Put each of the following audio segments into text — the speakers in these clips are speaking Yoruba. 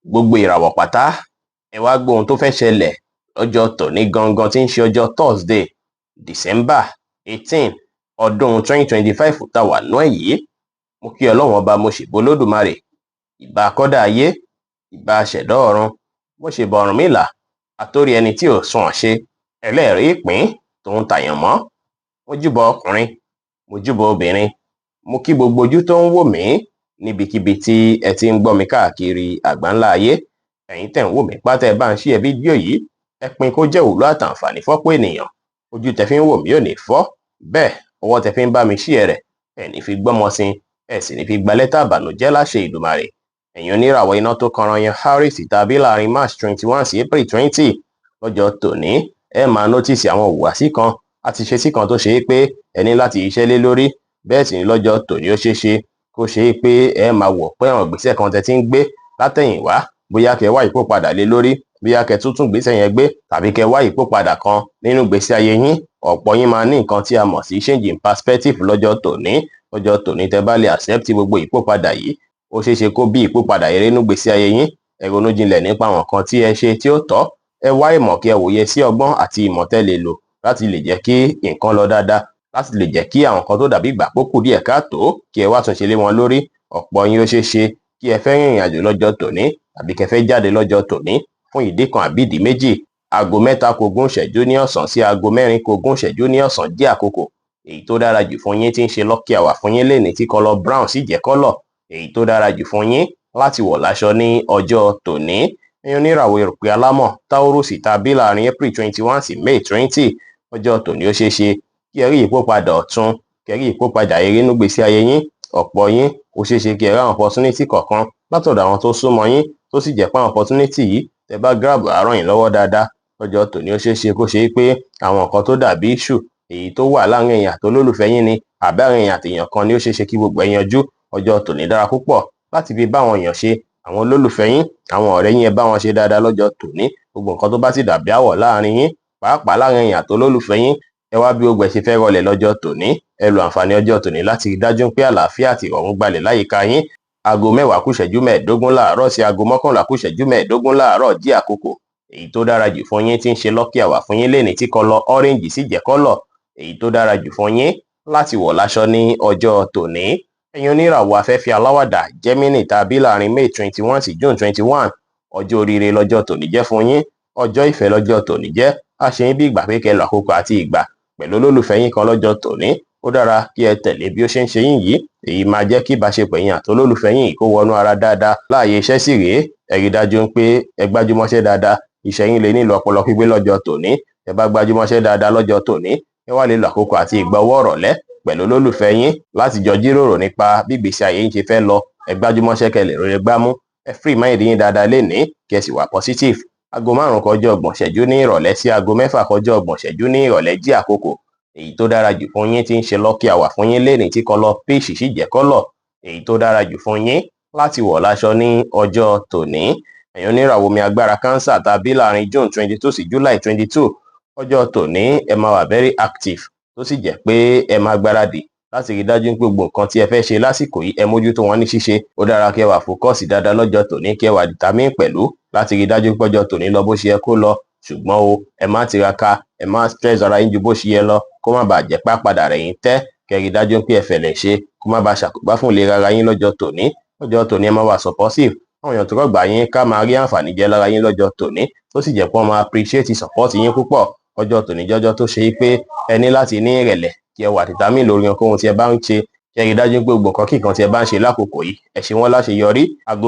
Gbogbo ìràwọ̀ pátá, ẹ wá gbọ́ ohun tó fẹ́ ṣẹlẹ̀ lọ́jọ́ tòní gangan tí ń ṣe ọjọ́ Thursday, December 18, ọdún 2025 tá wà nú ẹ̀ yìí. Mo kí Ọlọ́run Ọba, mo ṣèbọ Olódùmarè, ìbà kọ́dá ayé, ìbà ṣẹ̀dá ọ̀run, mo ṣèbà Ọ̀rúnmìlà, àtórí ẹni tí ò sunwọ̀n ṣe, ẹlẹ́rìí ìpín tòun tàyànmọ́. Mo júbọ ọkùnrin, mo júbọ obìnrin, mo kí gbogbo ojú tó ń wò mí níbikíbi tí ẹ ti ń gbọ́ mi káàkiri àgbáńlá ayé. Ẹ̀yin tẹ̀ ń wò mí pátá, ẹ bá ń share fídíò yìí, ẹ pín kó jẹ́ ìwúlò àtàǹfààní fọ́pọ̀ ènìyàn. Ojú tẹ fi ń wò mí ò ní fọ́, bẹ́ẹ̀ ọwọ́ tẹ fi ń bá mi share rẹ̀, ẹ ní fi gbọ́mọ sin, ẹ sì ní fi gba lẹ́tà ìbànújẹ́ láṣẹ Ìdùmarè. Ẹ̀yin oníràwọ̀ iná tó kanran yan Aries tàbí láàrin March 21 sí April 20, lọ́jọ́ tòní ẹ máa notice àwọn ìhùwàsí kan àti ìṣesí kan tó ṣe é pé ẹ ní láti iṣẹ́ lé lórí. Bẹ́ẹ̀ sì ni lọ́jọ́ tòní ó ṣeé ṣe kó ṣe é pé ẹ máa wọ̀ pé àwọn ìgbésẹ̀ kan tẹ ti ń gbé látẹ̀yìnwá, bóyá kẹ wá ìyípo padà lé lórí, bóyá kẹ tún tún ìgbésẹ̀ yẹn gbé, tàbí kẹ wá ìyípo padà kan nínú ìgbésí ayé yín. Ọ̀pọ̀ yín máa ní nǹkan tí a mọ̀ sí change in perspective lọ́jọ́ tòní. Lọ́jọ́ tòní, tẹ bá lè accept gbogbo ìyípo padà yìí, ó ṣeé ṣe kó bí ìyípo padà rere nínú ìgbésí ayé yín. Ẹ ronú jinlẹ̀ nípa àwọn nǹkan tí ẹ ṣe tí ó tọ́, ẹ wá ìmọ̀ kí ẹ wòye sí ọgbọ́n àti ìmọ̀ tẹ́ lè lò láti lè jẹ́ kí nǹkan lọ dáadáa, láti lè jẹ́ kí àwọn nǹkan tó dàbí ìgbà pó kù díẹ̀ káàtó kí ẹ wá túnṣe lé wọn lórí. Ọ̀pọ̀ yín, ó ṣeé ṣe kí ẹ fẹ́ rìnrìn àjò lọ́jọ́ tòní tàbí kẹ́ fẹ́ jáde lọ́jọ́ tòní fún ìdí kan àbí ìdí méjì. Aago 2:40 ní ọ̀sán sí aago 3:20 ní ọ̀sán jẹ́ àkókò èyí tó dára jù fún yín tí ń ṣe lucky hour fún yín lénìí, tí colour brown sì jẹ́ colour èyí tó dára jù fún yín láti wọ̀ láṣọ ní ọjọ́ tòní. Ẹ̀yin oníràwọ̀ erùpẹ̀ alámọ̀ Taurus tàbí láàrin April 21 sí May 20, ọjọ́ tòní ó ṣeé ṣe kí ẹ rí ìyípadà ọ̀tun, kí ẹ rí ìyípadà rere nínú ìgbésí ayé yín. Ọ̀pọ̀ yín, ó ṣeé ṣe kí ẹ rí àwọn opportunity kọ̀ọ̀kan látọ̀dọ̀ àwọn tó súnmọ́ yín, tó sì jẹ́ pé àwọn opportunity yìí, tẹ́ bá grab, á ràn yín lọ́wọ́ dáadáa. Lọ́jọ́ tòní, ó ṣeé ṣe kó ṣe pé àwọn nǹkan tó dàbí issue èyí tó wà láàrin ẹ̀yin àti olólùfẹ́ yín ni, àbí àárín ẹ̀yin àti èèyàn kan ni, ó ṣeé ṣe kí gbogbo ẹ̀ yanjú. Ọjọ́ tòní dára púpọ̀ láti fi bá àwọn èèyàn ṣe, àwọn olólùfẹ́ yín, àwọn ọ̀rẹ́ yín, ẹ bá wọn ṣe dáadáa lọ́jọ́ tòní. Gbogbo nǹkan tó bá sì dàbí àwọ̀ láàrin yín, pàápàá láàrin ẹ̀yin àti olólùfẹ́ yín, ẹ wá bí gbogbo ẹ̀ ṣe fẹ́ rọlẹ̀ lọ́jọ́ tòní. Ẹ lo àǹfààní ọjọ́ tòní láti rí dájú pé àlàáfíà àti ìrọ̀rùn gbalẹ̀ láyìíká yín. Aago 9:45 láàárọ̀ sí aago 10:45 láàárọ̀ jẹ́ àkókò èyí tó dára jù fún yín tí ń ṣe lucky hour fún yín lénìí, tí colour orange sì jẹ́ colour èyí tó dára jù fún yín láti wọ̀ láṣọ ní ọjọ́ tòní. Ẹ̀yin oníràwọ̀ afẹ́fẹ́ aláwàdà Gemini tàbí láàrin May 21 sí June 21, ọjọ́ oríire lọ́jọ́ tòní jẹ́ fún yín, ọjọ́ ìfẹ́ lọ́jọ́ tòní jẹ́. Á ṣe yín bí ìgbà pé kẹ́ lọ àkókò àti ìgbà pẹ̀lú olólùfẹ́ yín kan lọ́jọ́ tòní. Ó dára kí ẹ tẹ̀lé bí ó ṣe ń ṣe yín yìí. Èyí máa jẹ́ kí ìbáṣepọ̀ yín àti olólùfẹ́ yín kó wọnú ara dáadáa. Láàyè iṣẹ́ sì rèé, ẹ rí dájú pé ẹ gbájúmọ́ṣẹ́ dáadáa. Iṣẹ́ yín lè nílò ọpọlọ pípé lọ́jọ́ tòní. Ẹ bá gbájúmọ́ṣẹ́ dáadáa lọ́jọ́ tòní, ẹ wá lè lo àkókò àti ìgbà ọwọ́ ọ̀rọ̀lẹ́ pẹ̀lú olólùfẹ́ yín láti jọ jíròrò nípa bí ìgbésí ayé yín ṣe fẹ́ lọ. Ẹ gbájúmọ́ṣẹ́ kẹ́ lè rere gbámú. Ẹ free mind yín dáadáa lénìí, kí ẹ sì wà positive. Aago 4:30 ní ìrọ̀lẹ́ sí aago 6:30 ní ìrọ̀lẹ́ jẹ́ àkókò èyí tó dára jù fún yín tí ń ṣe lucky hour fún yín lénìí, tí colour peach sì jẹ́ colour èyí tó dára jù fún yín láti wọ̀ láṣọ ní ọjọ́ tòní. Ẹ̀yin oníràwọ̀ omi agbára Cancer tàbí láàrin June 22 sí July 22, ọjọ́ tòní ẹ máa wà very active, tó sì jẹ́ pé ẹ máa gbáradì láti rí dájú pé gbogbo nǹkan tí ẹ fẹ́ ṣe lásìkò yìí, ẹ mójútó wọn ní ṣíṣe. Ó dára kí ẹ wà focus dáadáa lọ́jọ́ tòní, kí ẹ wà determine pẹ̀lú láti rí dájú pé ọjọ́ tòní lọ bó ṣe yẹ kó lọ. Ṣùgbọ́n o, ẹ má tiraka, ẹ má stress ara yín ju bó ṣe yẹ lọ, kó má bàa jẹ́ pá padà rẹ̀ yín tẹ́. Kẹ́ rí dájú pé ẹ fẹ̀lẹ̀ ṣe, kó má bàa ṣàkóbá fún ìlera ara yín lọ́jọ́ tòní. Lọ́jọ́ tòní, ẹ má wà supportive. Àwọn èèyàn tó rọ̀gbà yín ká máa rí àǹfààní jẹ lára yín lọ́jọ́ tòní, tó sì jẹ́ pé wọ́n máa appreciate support yín púpọ̀. Ọjọ́ tòní jọ́jọ́ tó ṣe pé ẹ ní láti ní ìrẹ̀lẹ̀, kí ẹ wà determine lórí ohunkóhun tí ẹ bá ń ṣe, kí ẹ rí dájú pé gbogbo nǹkan kí nǹkan tí ẹ bá ń ṣe lákòókò yìí, ẹ ṣe wọ́n láṣeyọrí. Aago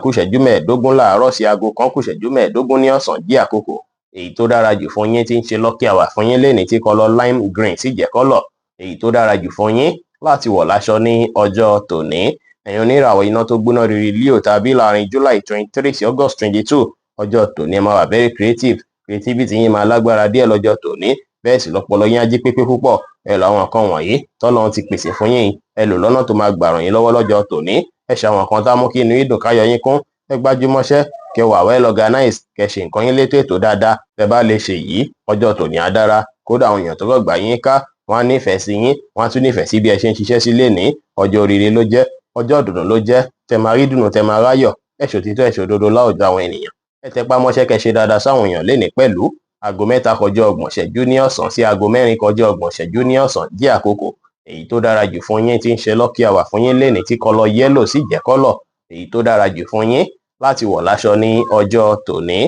11:45 láàárọ̀ sí aago 1:15 ní ọ̀sán jẹ́ àkókò èyí tó dára jù fún yín tí ń ṣe lucky hour fún yín lénìí, tí colour lime green sì jẹ́ colour èyí tó dára jù fún yín láti wọ̀ láṣọ ní ọjọ́ tòní. Ẹ̀yin oníràwọ̀ iná tó gbóná riri Leo tàbí láàrin July 23 sí August 22, ọjọ́ tòní ẹ máa wà very creative. Creativity yín máa lágbára díẹ̀ lọ́jọ́ tòní, bẹ́ẹ̀ sì lọ́pọlọ yín á jí pépé púpọ̀. Ẹ lọ àwọn nǹkan wọ̀nyí tọ́lọ́run ti pèsè fún yín, ẹ lò lọ́nà tó máa gbà ràn yín lọ́wọ́ lọ́jọ́ tòní. Ẹ ṣe àwọn nǹkan tá mú kí inú yín dùn, káyọ̀ yín kún. Ẹ gbájúmọ́ṣẹ́, kẹ́ wà well organized, kẹ́ ṣe nǹkan yín létò ètò dáadáa. Tẹ́ bá lè ṣe yìí, ọjọ́ tòní á dára. Kódà àwọn èèyàn tó rọ̀gbà yín ká, wọ́n á nífẹ̀ẹ́ sí yín, wọ́n á tún nífẹ̀ẹ́ sí bí ẹ ṣe ń ṣiṣẹ́ sí lénìí. Ọjọ́ oríire ló jẹ́, ọjọ́ ìdùnnú ló jẹ́, tẹ́ máa rí dùnnú, tẹ́ máa ráyọ̀. Ẹ Ẹ ṣòtítọ́, ẹ ṣòdodo láwùjọ àwọn ènìyàn. Ẹ tẹpá mọ́ṣẹ́, kẹ́ ṣe dáadáa sáwọn èèyàn lénìí pẹ̀lú. 3:30 ní ọ̀sán sí 3:45 ní ọ̀sán jẹ́ àkókò èyí tó dára jù fún yín, tí ń ṣe lucky hour fún yín lénìí, tí colour yellow sì jẹ́ colour èyí tó dára jù fún yín láti wọ̀ láṣọ ní ọjọ́ tòní.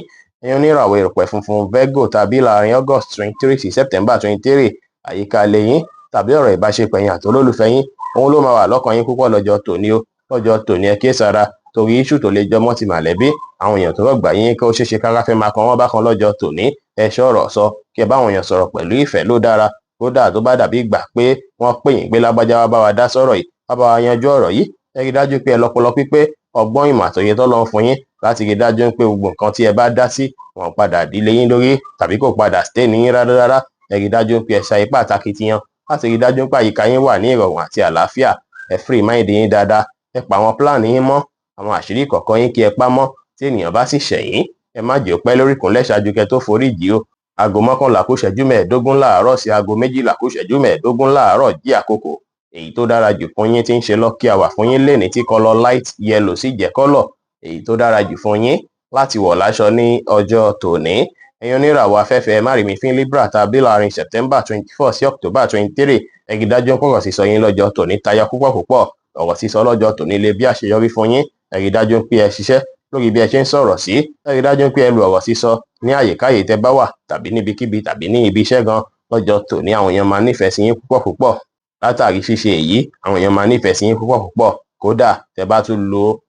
Ẹ̀yin oníràwọ̀ erùpẹ̀ funfun, Virgo, tàbí láàrin August 23 sí September 23, àyíká ilé yín tàbí ọ̀rọ̀ ìbáṣepọ̀ ẹ̀yin àti olólùfẹ́ yín, òun ló máa wà lọ́kàn yín púpọ̀ lọ́jọ́ tòní o. Lọ́jọ́ tòní, ẹ kíyèsára torí issue tó lè jọmọ́ ti màlẹ́bí, àwọn èèyàn tó rọ̀gbà yín, kó ṣeéṣe kára fẹ́ máa kan wọ́n bákan lọ́jọ́ tòní. Ẹ ṣọ́rọ̀ sọ, kí ẹ báwọn èèyàn sọ̀rọ̀ pẹ̀lú ìfẹ́ ló dára. Kódà tó bá dàbí ìgbà pé wọ́n pè yín pé lágbájá, wá bá wa dá sọ̀rọ̀ yìí, wá bá wa yanjú ọ̀rọ̀ yìí, ẹ rí dájú pé ẹ lọ́pọlọ pípé, ọgbọ́n, ìmọ̀ àtòye tọ́lọ́run fún yín láti rí dájú pé gbogbo nǹkan tí ẹ bá dá sí, wọn padà dílé yín lórí tàbí kò padà stay ní yín rárá rárá. Ẹ rí dájú pé ẹ ṣa ipá àtakitiyan láti rí dájú pé àyíká yín wà ní ìrọ̀rùn àti àlàáfíà. Ẹ free mind yín dáadáa, ẹ pa àwọn plan yín mọ́, àwọn àṣírí kọ̀ọ̀kan yín kí ẹ pa mọ́. Tí ènìyàn bá sì ṣẹ̀yìn, ẹ má jẹ́ ó pẹ́ lórí ìkúnlẹ̀ ṣáájú kẹ́ tó forí jì ó. 10:45 láàárọ̀ sí 11:45 láàárọ̀ jẹ́ àkókò èyí tó dára jù fún yín, tí ń ṣe lucky hour fún yín lénìí, tí colour light yellow sì jẹ́ colour èyí tó dára jù fún yín láti wọ̀ láṣọ ní ọjọ́ tòní. Ẹ̀yin oníràwọ̀ afẹ́fẹ́ márìmífín, Libra, tàbí láàrin September 24 sí October 23, ẹ rí dájú pọ̀rọ̀ sísọ yín lọ́jọ́ tòní tayọ púpọ̀ púpọ̀. Ọ̀rọ̀ sísọ lọ́jọ́ tòní lè bí àṣeyọrí fún yín. Ẹ rí dájú pé ẹ ṣiṣẹ́ lórí bí ẹ ṣe ń sọ̀rọ̀ sí. Ẹ rí dájú pé ẹ lu ọ̀rọ̀ sísọ ní àyíkáyè tẹ́ bá wà tàbí níbikíbi tàbí ní ibi iṣẹ́ gan lọ́jọ́ tòní. Àwọn èèyàn máa nífẹ̀ẹ́ sí yín púpọ̀ púpọ̀ látàrí ṣíṣe èyí. Àwọn èèyàn máa nífẹ̀ẹ́ sí yín púpọ̀ púpọ̀. Kódà tẹ́ bá tún lo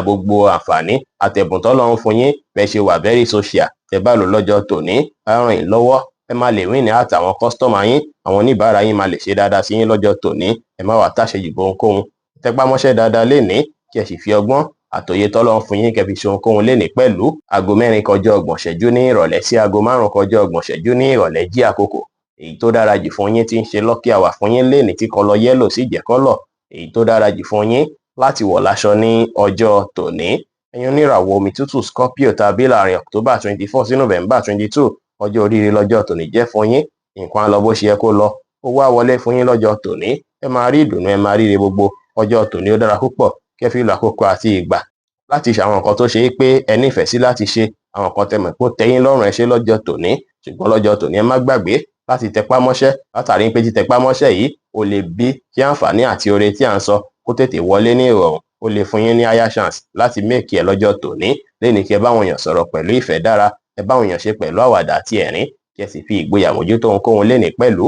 gbogbo àǹfààní àtẹ̀bùn tọ́lọ́run fún yín, bẹ́ẹ̀ ṣe wà very social, tẹ́ bá lò lọ́jọ́ tòní, á ràn yín lọ́wọ́. Ẹ máa lè win ní àtàwọn customer yín, àwọn oníbàárà yín máa lè ṣe dáadáa sí yín lọ́jọ́ tòní. Ẹ má wàá tàṣejù bó ohunkóhun. Tẹpá mọ́ṣẹ́ dáadáa lénìí, kí ẹ sì fi ọgbọ́n àtòye tọ́lọ́run fún yín kẹ́ fi ṣe ohunkóhun lénìí pẹ̀lú. 3:30 ní ìrọ̀lẹ́ sí 4:30 ní ìrọ̀lẹ́ jí àkókò èyí tó dára jù fún yín, tí ń ṣe lucky hour fún yín lénìí, tí colour yellow sì jẹ́ colour èyí tó dára jù fún yín láti wọ̀ láṣọ ní ọjọ́ tòní. Ẹ̀yin oníràwọ̀ omi tútù, Scorpio, tàbí láàrin October 24 sí November 22, ọjọ́ oríire lọ́jọ́ tòní jẹ́ fún yín. Nǹkan á lọ bó ṣe yẹ kó lọ, owó á wọlé fún yín lọ́jọ́ tòní. Ẹ máa rí ìdùnnú, ẹ máa ríre gbogbo. Ọjọ́ tòní ó dára púpọ̀ kẹ́ fi lo àkókò àti ìgbà láti ṣe àwọn nǹkan tó ṣe é pé ẹ nífẹ̀ẹ́ sí láti ṣe, àwọn nǹkan tẹ́ mọ̀ pé ó tẹ́ yín lọ́rùn, ẹ ṣe lọ́jọ́ tòní. Ṣùgbọ́n lọ́jọ́ tòní, ẹ má gbàgbé láti tẹpá mọ́ṣẹ́, látàrí pé títẹpá mọ́ṣẹ́ yìí, ó lè bí kí àǹfààní àti oore tí à ń sọ kó tètè wọlé ní ìrọ̀rùn. Ó lè fún yín ní higher chance láti make ẹ lọ́jọ́ tòní. Lẹ́ni kí ẹ báwọn èèyàn sọ̀rọ̀ pẹ̀lú ìfẹ́ dára, ẹ báwọn èèyàn ṣe pẹ̀lú àwàdà àti ẹ̀rín, kí ẹ sì fi ìgboyà mójútó ohunkóhun lénìí pẹ̀lú.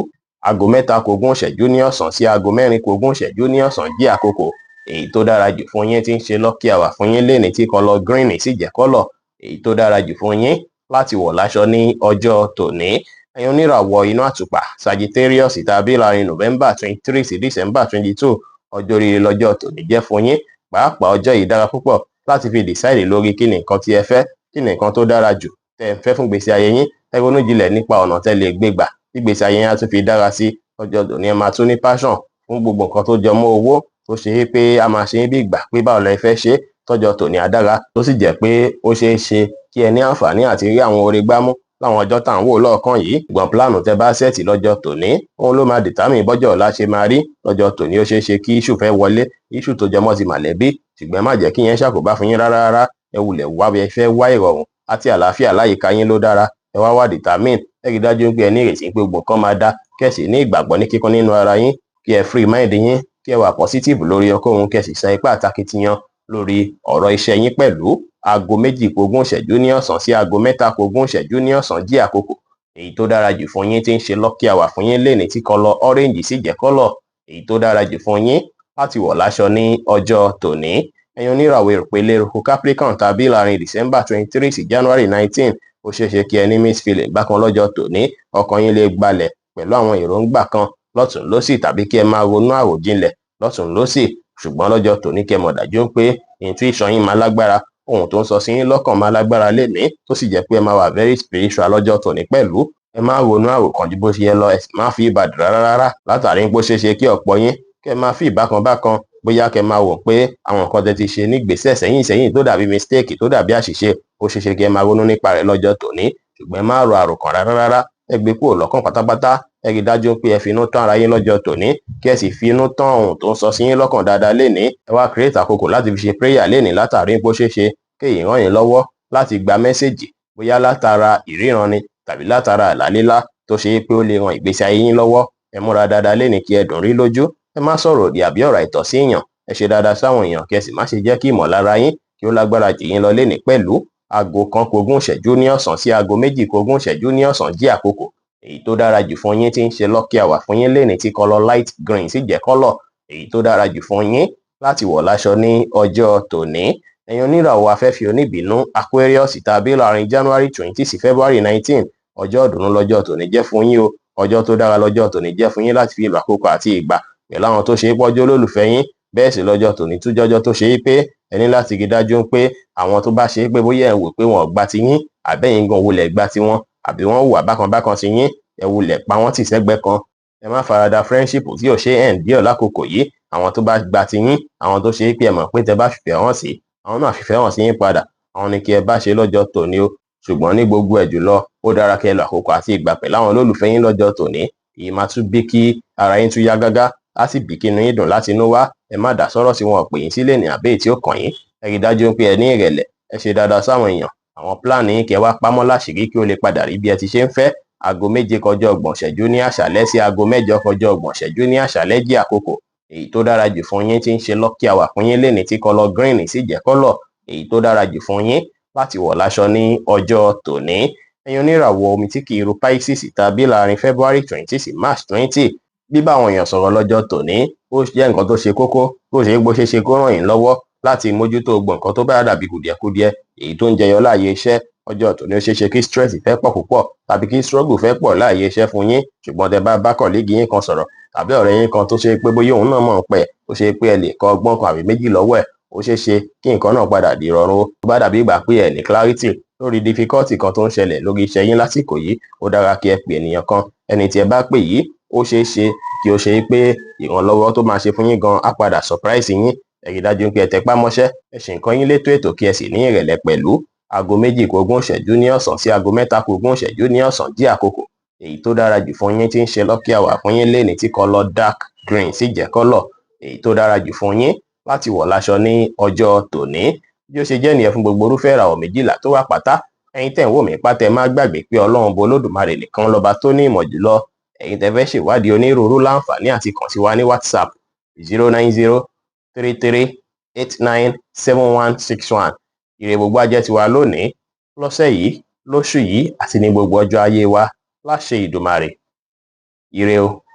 2:40 ní ọ̀sán sí 3:40 ní ọ̀sán jẹ́ àkókò èyí tó dára jù fún yín, tí ń ṣe lucky hour fún yín lénìí, tí colour green sì jẹ́ colour èyí tó dára jù fún yín láti wọ̀ láṣọ ní ọjọ́ tòní. Ẹ̀yin oníràwọ̀ inú àtùpà, Sagittarius, tàbí láàrin November 23 sí December 22, ọjọ́ oríire lọ́jọ́ tòní jẹ́ fún yín. Pàápàá ọjọ́ yìí dára púpọ̀ láti fi decide lórí kí ni nǹkan tí ẹ fẹ́, kí ni nǹkan tó dára jù tẹ́ ẹ fẹ́ fún gbèsè ayé yín. Ẹ ronú jinlẹ̀ nípa ọ̀nà tẹ́ lè gbé gbà tí gbèsè ayé yín á tún fi dára sí. Ọjọ́ tòní, ẹ máa tún ní passion fún gbogbo nǹkan tó jọ mọ́ owó, tó ṣe é pé a máa ṣe é bí ìgbà pé báwo lẹ fẹ́ ṣe. Tọ́jọ́ tòní á dára, tó sì jẹ́ pé ó ṣeé ṣe kí ẹ ní àǹfààní àti rí àwọn oore gbámú láwọn ọjọ́ tá à ń wò lọ́ọ̀kan yìí. Ṣùgbọ́n plan tẹ́ bá set lọ́jọ́ tòní, òun ló máa determine bọ́jọ́ ọ̀la ṣe máa rí. Lọ́jọ́ tòní, ó ṣeé ṣe kí issue fẹ́ wọlé, issue tó jọmọ́ ti màlẹ́bí, ṣùgbọ́n ẹ má jẹ́ kí yẹn ṣàkóbá fún yín rárá rárá. Ẹ wulẹ̀ wá bí ẹ fẹ́ wá ìrọ̀rùn àti àlàáfíà láyìíká yín ló dára. Ẹ wá wá determine, ẹ rí dájú pé ẹ ní ìrètí pé gbogbo nǹkan máa dá, kẹ́ sì ní ìgbàgbọ́ ní kíkún nínú ara yín, kí ẹ free mind yín, kí ẹ wà positive lórí ohunkóhun, kí ẹ sì sa ipá àtakitiyan lórí ọ̀rọ̀ iṣẹ́ yín pẹ̀lú. 1:40 ní ọ̀sán sí 2:20 ní ọ̀sán jẹ́ àkókò èyí tó dára jù fún yín, tí ń ṣe lucky hour fún yín lénìí, tí colour orange sì jẹ́ colour èyí tó dára jù fún yín láti wọ̀ láṣọ ní ọjọ́ tòní. Ẹ̀yin oníràwọ̀ erùpẹ̀ eléruku, Capricorn, tàbí láàrin December 23 sí January 19, ó ṣeé ṣe kí ẹ ní mixed feeling bákan lọ́jọ́ tòní. Ọkàn yín lè gbalẹ̀ pẹ̀lú àwọn èròǹgbà kan lọ́tùn lósì tàbí kí ẹ máa ronú àròjinlẹ̀ lọ́tùn lósì. Ṣùgbọ́n lọ́jọ́ tòní, kí ẹ mọ̀ dájú pé intuition yín máa lágbára, ohun tó ń sọ sí yín lọ́kàn máa lágbára lénìí, tó sì jẹ́ pé ẹ máa wà very spiritual lọ́jọ́ tòní pẹ̀lú. Ẹ má ronú àròkàn ju bó ṣe yẹ lọ, ẹ sì má fi ìbàdàn rárá rárá, látàrí pé ó ṣeé ṣe kí ọ̀pọ̀ yín kẹ́ máa fi ìbákan bákan, bóyá kẹ́ máa wò pé àwọn nǹkan tẹ́ ti ṣe nígbésẹ̀ sẹ́yìn sẹ́yìn tó dàbí mistake, tó dàbí àṣìṣe, ó ṣeé ṣe kí ẹ máa ronú nípa rẹ̀ lọ́jọ́ tòní. Ṣùgbọ́n ẹ má ro àròkàn rárá rárá, ẹ gbé kúrò lọ́kàn pátápátá. Ẹ rí dájú pé ẹ finú tán ara yín lọ́jọ́ tòní, kí ẹ sì finú tán ohun tó ń sọ sí yín lọ́kàn dáadáa lénìí. Ẹ wá create àkókò láti fi ṣe prayer lénìí, látàrí pé ó ṣeé ṣe Kéyìí ràn yín lọ́wọ́ láti gba message, bóyá látara ìríran ni tàbí látara àlá lílá tó ṣe é pé ó lè ran ìgbésí ayé yín lọ́wọ́. Ẹ múra dáadáa lénìí kí ẹ dùn rí lójú. Ẹ má sọ̀rọ̀ òdì àbí ọ̀rọ̀ àìtọ́ sí èèyàn. Ẹ ṣe dáadáa sáwọn èèyàn, kí ẹ sì má ṣe jẹ́ kí ìmọ̀lára yín kí ó lágbára jù yín lọ lénìí pẹ̀lú. 1:20 ní ọ̀sán sí 1:40 ní ọ̀sán jẹ́ àkókò èyí tó dára jù fún yín tí ń ṣe lucky hour fún yín lénìí, tí colour light green sì jẹ́ colour èyí tó dára jù fún yín láti wọ̀ láṣọ ní ọjọ́ tòní. Ẹ̀yin oníràwọ̀ afẹ́fẹ́ oníbínú Aquarius tàbí láàrin January 20 sí February 19, ọjọ́ ìdùnnú lọ́jọ́ tòní jẹ́ fún yín o. Ọjọ́ tó dára lọ́jọ́ tòní jẹ́ fún yín láti fi ìlò àkókò àti ìgbà pẹ̀lú àwọn tó ṣe é pọ́jọ́ olólùfẹ́ yín. Bẹ́ẹ̀ sì lọ́jọ́ tòní tún jọ́jọ́ tó ṣe é pé ẹ ní láti rí dájú pé àwọn tó bá ṣe é pé bóyá ẹ wò pé wọn ò gba ti yín, àbẹ́yìn gan wulẹ̀ gba tiwọn, àbí wọ́n hùwà bákan bákan sí yín, ẹ wulẹ̀ pa wọ́n tì sẹ́gbẹ́ kan. Ẹ má farada friendship tí ò ṣe endure lákòókò yìí. Àwọn tó bá gba ti yín, àwọn tó ṣe é pé ẹ mọ̀ pé tẹ bá fìfẹ́ hàn sí, àwọn náà fìfẹ́ hàn sí yín padà, àwọn ni kí ẹ bá ṣe lọ́jọ́ tòní o. Ṣùgbọ́n ní gbogbo ẹ̀ jùlọ, ó dára kí ẹ lo àkókò àti ìgbà pẹ̀lú àwọn olólùfẹ́ yín lọ́jọ́ tòní. Èyí máa tún bí kí ara yín tún yá gágá, á sì bí kí inú yín dùn láti inú wá. Ẹ má dá sọ́rọ̀ tí wọn ò pè yín sílẹ̀ ní àbẹ́ tí ó kàn yín. Ẹ rí dájú pé ẹ ní ìrẹ̀lẹ̀, ẹ ṣe dáadáa sáwọn èèyàn. Àwọn plan yín, kí ẹ wá pamọ́ láṣìírí kí ó lè padà rí bí ẹ ti ṣe ń fẹ́. 7:30 ní àṣálẹ́ sí 7:30 ní àṣálẹ́ jẹ́ àkókò èyí tó dára jù fún yín tí ń ṣe lucky hour fún yín lénìí, tí colour green sì jẹ́ colour èyí tó dára jù fún yín láti wọ̀ láṣọ ní ọjọ́ tòní. Ẹ̀yin oníràwọ̀ omi tí kì í ru Pisces tàbí láàrin February 20 sí March 20, bíbá àwọn èèyàn sọ̀rọ̀ lọ́jọ́ tòní ó jẹ́ nǹkan tó ṣe kókó, bó ṣe bó ṣe ṣe kó ràn yín lọ́wọ́ láti mójútó gbogbo nǹkan tó bá dàbí kùdìẹ̀kudiẹ èyí tó ń jẹyọ láàyè iṣẹ́. Ọjọ́ tòní, ó ṣeé ṣe kí stress fẹ́ pọ̀ púpọ̀ tàbí kí struggle fẹ́ pọ̀ láàyè iṣẹ́ fún yín. Ṣùgbọ́n tẹ bá bá colleague yín kan sọ̀rọ̀ tàbí ọ̀rẹ́ yín kan tó ṣe pé bóyá òun náà mọ̀ ń pẹ̀, ó ṣe pé ẹ lè kọ́ ọgbọ́n kan àbí méjì lọ́wọ́ ẹ̀, ó ṣeé ṣe kí nǹkan náà padà di ìrọ̀rùn. Tó bá dàbí ìgbà pé ẹ ní clarity lórí difficulty kan tó ń ṣẹlẹ̀ lórí iṣẹ́ yín lásìkò yìí, ó dára kí ẹ pè ènìyàn kan. Ẹni tí ẹ bá pè yìí, ó ṣeé ṣe kí ó ṣe pé ìrànlọ́wọ́ tó máa ṣe fún yín gan á padà surprise yín. Ẹ rí dájú pé ẹ tẹpá mọ́ṣẹ́, ẹ ṣe nǹkan yín létò ètò, kí ẹ sì ní ìrẹ̀lẹ̀ pẹ̀lú. 1:20 ní ọ̀sán sí 2:40 ní ọ̀sán jẹ́ àkókò èyí tó dára jù fún yín tí ń ṣe lucky hour fún yín lénìí, tí colour dark green sì jẹ́ colour èyí tó dára jù fún yín láti wọ̀ láṣọ ní ọjọ́ tòní. Bí ó ṣe jẹ́ nìyẹn fún gbogbo irúfẹ́ ìràwọ̀ 12 tó wà pátá. Ẹ̀yin tẹ́ ń wò mí pátá, ẹ má gbàgbé pé Ọlọ́run bo Olódùmarè nìkan lọ́ba tó ní ìmọ̀ jùlọ. Ẹ̀yin tẹ́ fẹ́ ṣèwádìí onírúurú láǹfààní àti kàn sí wa ní WhatsApp 09033897161. Ire gbogbo á jẹ́ tiwa lónìí, lọ́sẹ̀ yìí, lóṣù yìí àti ní gbogbo ọjọ́ ayé wa láṣẹ Ìdùmarè. Ire o.